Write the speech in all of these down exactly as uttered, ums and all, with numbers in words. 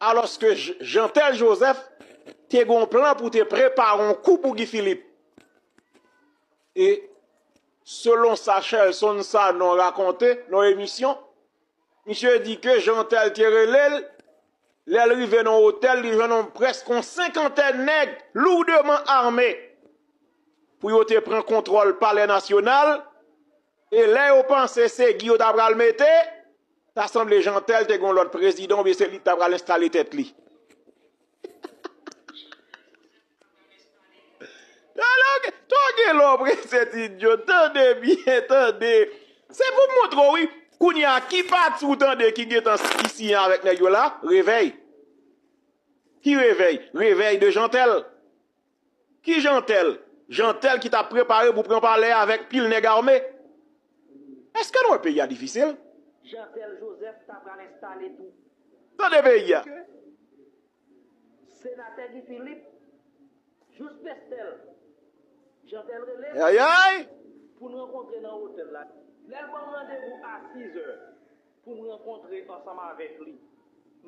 Alòske J- Jeantel Joseph te gen yon plan pou te prepare yon kou pou Guy Philippe. E selon sa Shelson Sanon rakonte nan yon emisyon, misye di ke Jeantel te rele l, lè l rive nan otèl, li jwenn yon prèske yon senkantèn nèg lourdement armés pou yo te pran kontwòl Palè Nasyonal, e lè yo panse se Guy yo ta pral mete, ta sanble Jeantel te gen yon lòt prezidan oubyen se li ki ta pral enstale tèt li. Tande, tande lè w prese ti Djo, tande byen, tande. Se pou m montre w, wi. Kounye a, ki pati w tande ki gentan isi a avèk nèg yo la? Revèy. Ki revèy? Revèy de Jeantel. Ki Jeantel? Jeantel ki t ap prepare pou pran palè a avèk pil nèg ame. Èske nou wè peyi a difisil? Jeantel Joseph ta pral enstale tou. Tande peyi a. Senatè Guy Philippe, jous Pestel, Jeantel rele m Ayayay! Pou n rankontre nan otèl la. Lè l ban m randevou a sizè pou m rankontre ansanm avèk li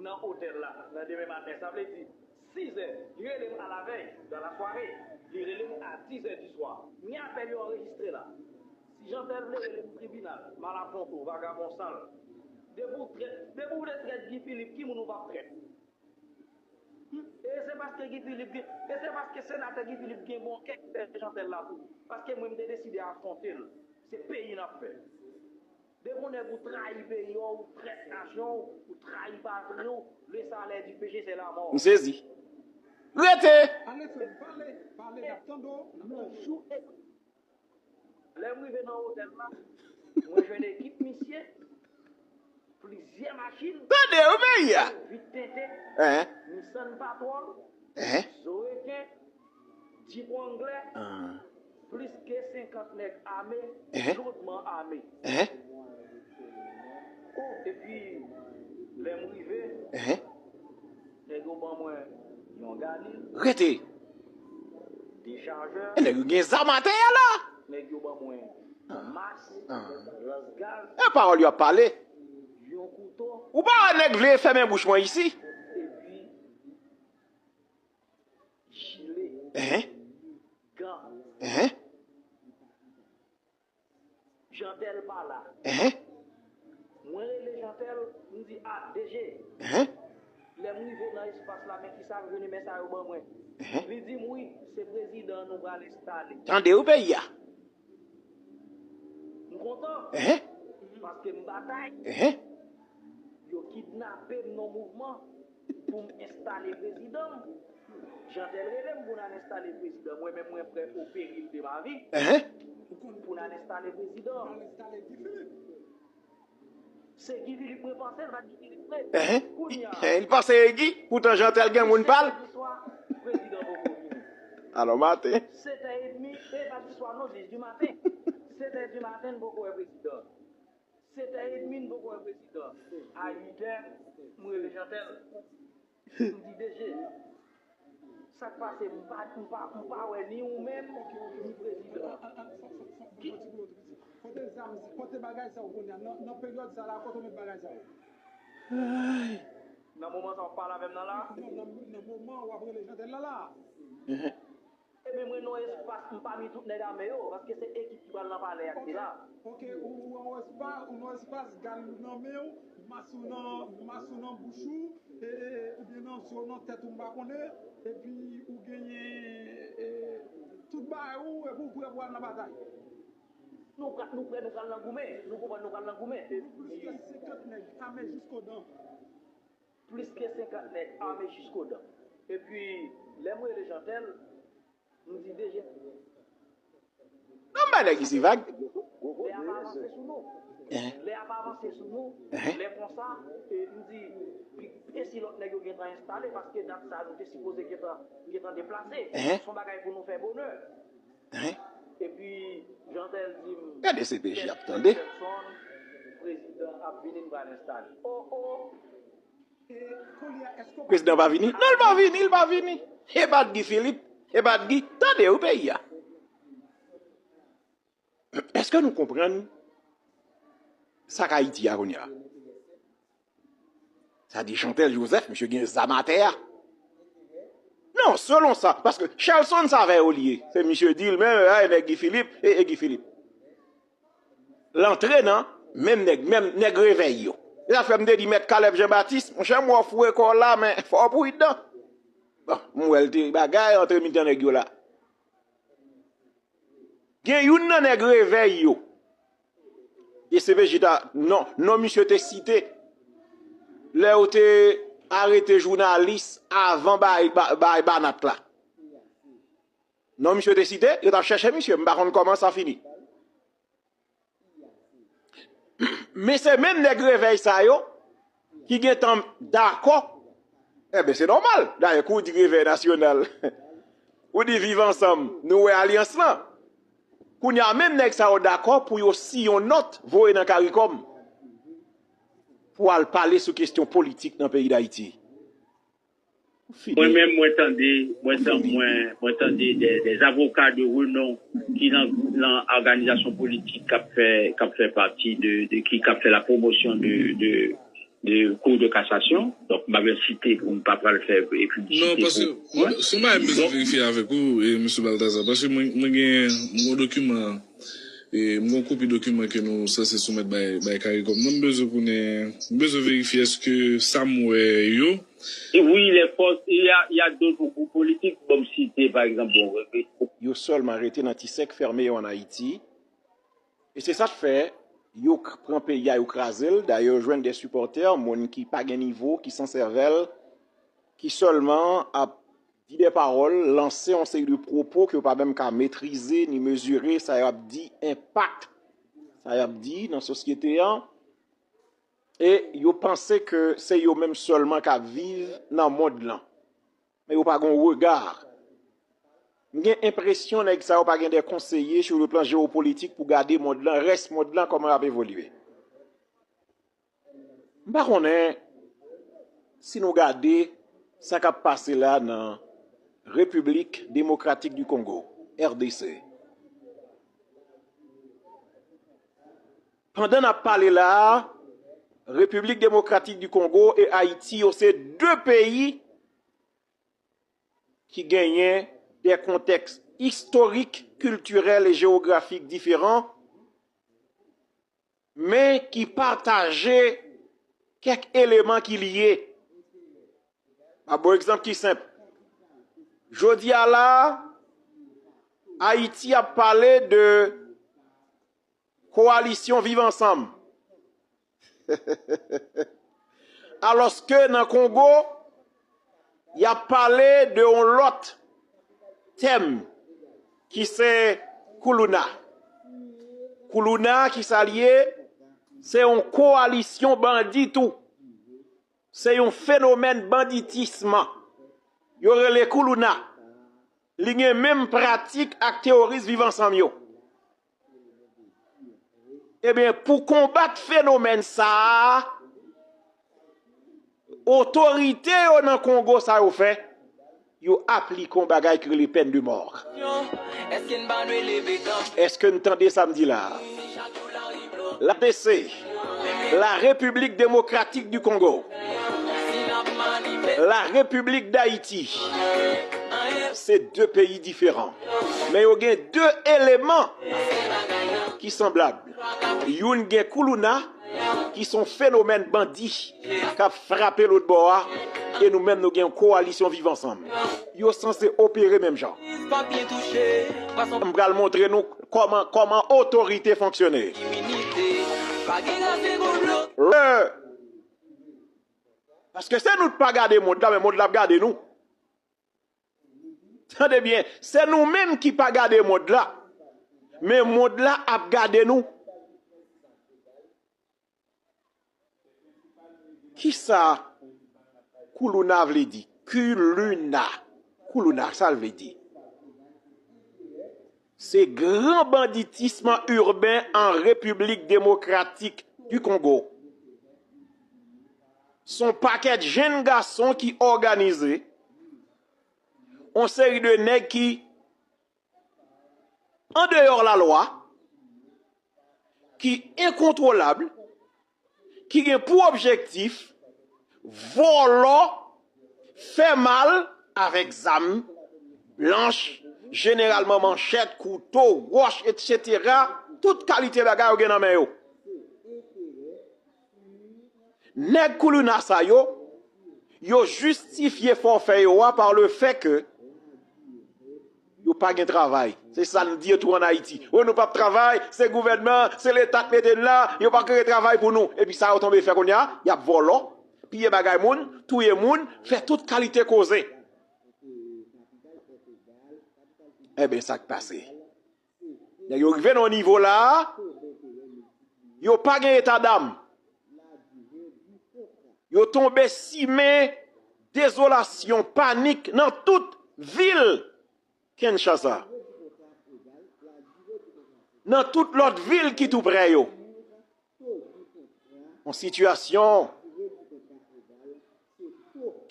nan otèl la nan demen maten, sa vle di sizè, li rele m alavèy, dans la soirée, li rele m a dizè di swa. Ni apèl yo anrejistre la. Si Jeantel vle rele m tribinal, malaponto, vagabon sal. Depi w trèt, depi w vle trèt Guy Philippe, ki moun ou p ap trèt? E se paske Guy Philippe gen, e se paske senatè Guy Philippe gen bon kè ki fè Jeantel la tou. Paske mwen m te deside afwonte l. Se peyi n ap fè. Depi yon nèg ou trayi peyi w, ou trèt nasyon w, ou trayi patri w, le salaire du péché c'est la mort. M sezi. Rete! Ale frè m, pale, pale, n ap tande w, n ap tande w. Jou e Lè m rive nan otèl la, mwen jwenn ekip misye, plizyè machin, Tande, wi, peyi a. Vit tenten, Hein? Nissan Patrol, Hein? Zo reken, Jeep Wrangler, Ah. Plis ke senkant nèg ame, Hein? Lourdman ame. Hein? Epi, lè m rive, Hein? Nèg yo ban mwen yon galil. Rete. Dechajè. E nèg yo gen zam atè a la. Nèg yo ban mwen Ah. Mas, Ah. Lans gaz. E pawòl yo ap pale. Yon kouto. Ou pa wè nèg vle fèmen bouch mwen isi. Epi, jile. Hein? Gan. Hein? Jeantel pa la. Hein? Mwen rele Jeantel, m di, "A, D G." Hein? Lè m rive nan espas la, men kisa k vini, men sa yo ban mwen. Hein? Li di m, "Wi, se prezidan nou pral enstale." Tande wi peyi a. M kontan. Hein? Paske m batay. Hein? Yo kidnape m nan mouvman pou m enstale prezidan m. Jeantel rele m pou n al enstale prezidan. Mwen menm, mwen prè au péril de ma vie Hein? pou n al enstale prezidan. Se Guy Philippe mwen panse, l pa t Guy Philippe vre. Hein? Kounye a, Hein, li panse e Guy, poutan Jeantel gen moun pa l. Sèt è di swa, prezidan poko vini. Alò, maten. Sèt è edmi, e pa di swa non, dis di maten. Sèt è di maten, n poko wè prezidan. Sèt è edmi, n poko wè prezidan. A uit è, m rele Jeantel. M di, "D G, sa k pase? M pa, m pa, m pa wè ni ou menm, ni prezidan." Ki Kote zam, kote bagay sa yo kounye a? Nan, nan peryòd sa la, kote w met bagay sa yo? Nan moman sa w ap pale avè m nan la? Non, nan, nan moman w ap rele Jeantel la la. Ebyen, mwen nan espas, m pami tout nèg ame yo, paske se ekip ki pral nan palè a ki te la. Ok, ou, ou an espas, ou nan espas, gal ou nan men w, mas ou nan, mas ou nan bouch ou, e, e, oubyen nan zye w, nan tèt ou, m pa konnen, epi ou genyen, e, tout bagay ou, epi ou prè pou al nan batay. Nou prè, nou prè, nou pral nan goumen, nou konprann, nou pral nan goumen. Plis ke senkant nèg ame jiskodan. Plis ke senkant nèg ame jiskodan. Epi, lè m rele Jeantel, m di, "D G, non, m bay nèg isi vag." Lè a pa avanse sou nou. Hein? Lè a pa avanse sou nou. Hein? Lè konsa, e, m di, e si lòt nèg yo gentan enstale, paske dat sa nou te sipoze gentan, gentan deplase. Hein? Se yon bagay pou nou fè bonè. Hein? Epi, Jeantel di m, Gade C P J ap tande. Prezidan ap vini, m pral enstale. Oh, oh. Prezidan pa vini? Non, l pa vini, l pa vini. E pa t Guy Philippe, e pa t Guy. Tande wi peyi a. Èske nou konprann sa k Ayiti a kounye a? Sa di Jeantel Joseph, misye gen zam atè a. Non, selon sa, paske Shelson Savè yo li ye. Se misye di l menm, ay, nèg Guy Philippe, e, e Guy Philippe. L antre nan menm nèg, menm nèg revèy yo. Se sa fè m te di Mèt Caleb Jean Baptiste, monchè, m wè w foure kò w la, men fò w pridan. Bon, m wè l te bagay, antre mitan nèg yo la. Gen youn nan nèg revèy yo, D C P J ta, non, non misye te site. Lè yo te arete jounalis avan bay, ba- bay Banat la. Non misye te site, yo t ap chèche misye, m pa konn kòman sa fini. Men se menm nèg revèy sa yo ki gentan dakò. Enben, se nòmal. Dayè, kou w di revèy nasyonal, ou di viv ansanm, nou wè alyans lan. Kounye a, menm nèg sa yo dakò pou yo siyen yon nòt voye nan Karikòm pou al pale sou kesyon politik nan peyi Dayiti. Fini. Mwen menm, mwen tande, mwen tan- mwen, mwen tande des, des avocats de renom ki nan, nan òganizasyon politik k ap fè, k ap fè pati de, de ki, k ap fè la pwomosyon de, de, de Cour de cassation. Donk, m ap site pou m pa pral fè, e, piblisite. Non, paske pou mwen, se yon bagay m bezwen verifye avèk ou, e, mesye Balthazar, paske mwen, mwen gen yon dokiman, e, m gen yon kopi dokiman ke nou sanse soumèt bay, bay Karikòm. Mwen, m bezwen konnen, m bezwen verifye èske sa m wè yo, E oui, les forces, il y a, il y a d'autres groupes politiques, bon, m site, pa egzanp, bon, Yo sèlman rete nan ti sèk fèmen yo ann Ayiti. E se sa k fè yo k- pran peyi a, yo kraze l. Dayè, yo jwenn de sipòtè, moun ki pa gen nivo, ki san sèvèl, ki sèlman ap di de pawòl, lanse yon seri de pwopo ke yo pa menm ka metrize ni mezire sa y ap di, enpak sa y ap di nan sosyete an. E yo panse ke se yo menm sèlman k ap viv nan mond lan. Men yo pa gen yon rega. M gen enpresyon nèg sa yo pa gen de konseye sou le plan jewopolitik pou gade mond lan, rès mond lan, kòman l ap evolye. M pa konnen si nou gade sa k ap pase la nan Repiblik Demokratik di Kongo, R D C. Pandan n ap pale la a, Repiblik Demokratik di Kongo e Ayiti yo se de peyi ki genyen de kontèks istorik, kiltirèl e jewografik diferan, men ki pataje kèk eleman ki lye. M ap ba w egzanp ki senp. Jodi a la a, Ayiti ap pale de kowalisyon Viv Ansanm. Alòske nan Kongo, y ap pale de yon lòt tèm ki se Kuluna. Kuluna, ki sa l ye? Se yon kowalisyon bandi tou. Se yon fenomèn banditism. Yo rele Kuluna. Li gen menm pratik ak teworis Viv Ansanm yo. Ebyen, pou konbat fenomèn sa a, otorite yo nan Kongo sa yo fè, yo aplike yon bagay ki rele pèn de mò. Èske n tande sa m di la a? La R D C, la République Démocratique du Congo, la République d'Haïti, se de peyi diferan. Men yo gen de eleman ki sanblab. Youn gen Kuluna, ki se yon fenomèn bandi k ap frape lòt bò a, e nou menm nou gen yon kowalisyon Viv Ansanm. Yo sanse opere menm jan. M pral montre nou kòman, kòman otorite fonksyone. Lè, paske se nou k pa gade mond la, men mond la ap gade nou. Tande byen, se nou menm ki pa gade mond la, men mond la ap gade nou. Kisa Kuluna vle di? Kuluna. Kuluna, sa l vle di? Se gran banditism urbain en République Démocratique du Congo. Se yon pakèt jenn gason ki òganize, yon seri de nèg ki andeyò lalwa, ki enkontwolab, ki gen pou objektif vòlò, fè mal avèk zam blanch, jeneralman manchèt, kouto, wòch, etsetera, tout kalite bagay yo gen nan men yo. Nèg Kuluna sa yo, yo jistifye fòfè yo a par le fait que yo pa gen travay. Se sa n di yo tou ann Ayiti. O, nou p ap travay, se gouvènman, se Leta k mete n la, yo pa kreye travay pou nou. Epi sa yo tonbe fè kounye a, y ap vòlò, piye bagay moun, touye moun, fè tout kalite koze. Enben, sa k pase? Nèg yo rive nan nivo la a, yo pa gen eta dam. Yo tonbe simen dezolasyon, panik nan tout vil Kinshasa, nan tout lòt vil ki tou prè yo. Yon sitiyasyon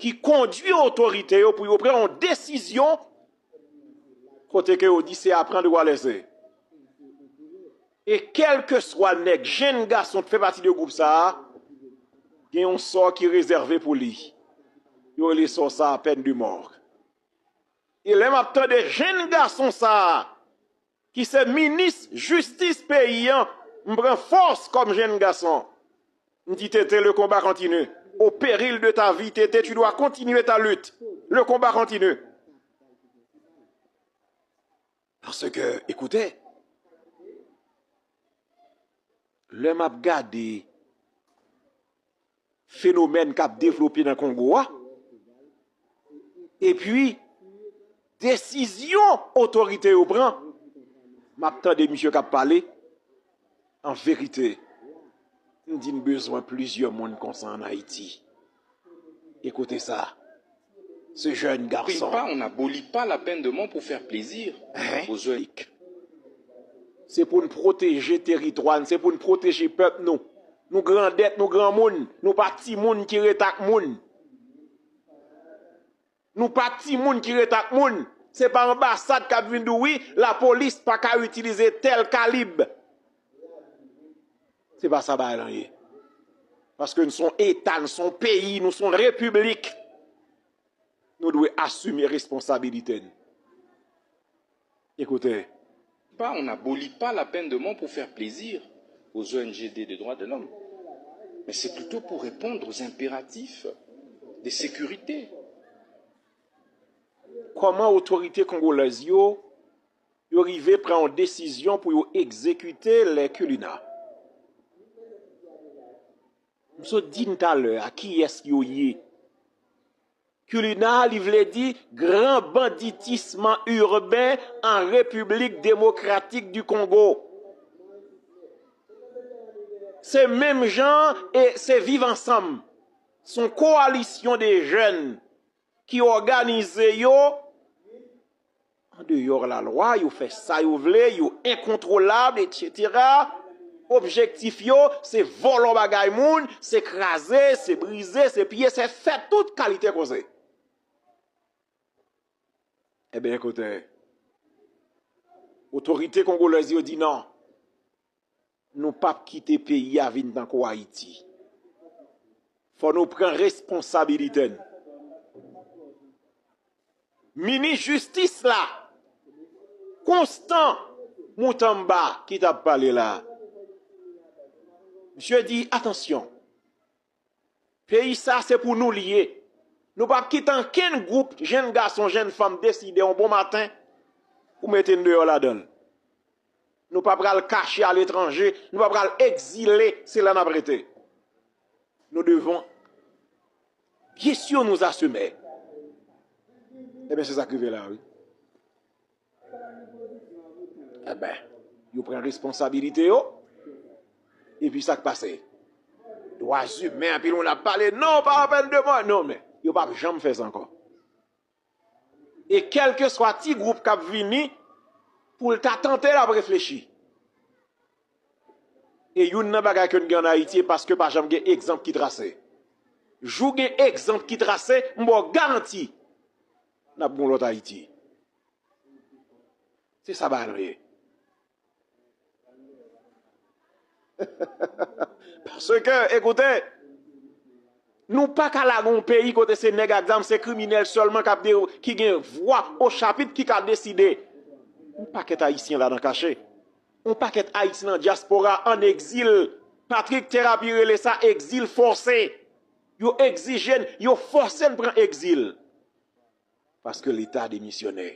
ki kondui otorite yo pou yo pran yon desizyon kote ke yo di se à prendre ou à laisser. E kèlkeswa nèg, jenn gason ki fè pati de gwoup sa a, gen yon sò ki rezève pou li. Yo rele sò sa a peine de mort. E lè m ap tande jenn gason sa a, ki se minis jistis peyi an, m pran fòs kòm jenn gason. M di, Tete, le combat continue. Au péril de ta vie, Tete, tu dois continuer ta lutte. Le combat continue. Parce que, écoutez, lè m ap gade fenomèn k ap devlope nan Kongo a, epi desizyon otorite yo pran, m ap tande misye k ap pale, an verite, m di n bezwen plizyè moun konsa ann Ayiti. Ekoute sa, ce jeune garçon. Pas, on n'abolit pas la peine de mort pour faire plaisir aux jeunes. Se pou n pwoteje teritwa n, se pou n pwoteje pèp nou. Nou grandèt, nou granmoun, nou pa timoun ki ret ak moun. Nou pa timoun ki ret ak moun. Se pa anbasad k ap vin di w, wi, lapolis pa ka itilize tèl kalib. Se pa sa bagay lan ye. Paske n se yon eta, n se yon peyi, nou se yon repiblik. Nou dwe asime responsabilite n. Écoutez. Pas, on n'abolit pas la peine de mort pour faire plaisir aux O N G des droits de l'homme, mais c'est plutôt pour répondre aux impératifs de sécurité. Kòman otorite kongolèz yo, yo rive pran yon desizyon pou yo egzekite lè Kulina? M sot di n talè a kiyès yo ye. Kulina, li vle di Grand Banditisme Urbain en République Démocratique du Congo. Se menm jan e se Viv Ansanm. Se yon kowalisyon de jèn ki òganize yo andeyò lalwa, yo fè sa yo vle, yo enkontwolab, etsetera. Objektif yo, se vòlò bagay moun, se kraze, se brize, se piye, se fè tout kalite koze. Enben, ekoute, otorite kongolèz yo di non. Nou p ap kite peyi a vin tankou Ayiti. Fò nou pran responsabilite n. Minis jistis la, Constant Mutamba, ki t ap pale la, misye di, atansyon, peyi sa se pou nou li ye. Nou p ap kite ankenn gwoup, jenn gason, jenn fanm deside yon bon maten pou mete n deyò ladan l. Nou pa pral kache aletranje, nou pa pral egzile, se la n ap rete. Nous devons, bien sûr, nous assumer. Enben, se sa k rive la, wi. Enben, yo pran responsabilite yo, epi sa k pase? Dwa imen, anpil moun ap pale, non, pa la peine de mort, non, men yo p ap janm fè sa ankò. E kèlkeswa ti gwoup k ap vini, pou l ta tante l ap reflechi. E youn nan bagay ke n gen ann Ayiti, e paske pa janm gen egzanp ki trase. Jou gen egzanp ki trase, m ba w garanti, n ap gen yon lòt Ayiti. Se sa bagay lan ye. Paske, ekoute, Nou pa ka lage yon peyi kote se nèg ak zam, se kriminèl sèlman k ap de, ki gen vwa o chapit ki ka deside. Yon pakèt Ayisyen la nan kache. Yon pakèt Ayisyen nan dyaspora, an egzil. Patrick Therapy rele sa egzil fòse. Yo egzije n, yo fòse n pran egzil. Paske Leta demisyonè.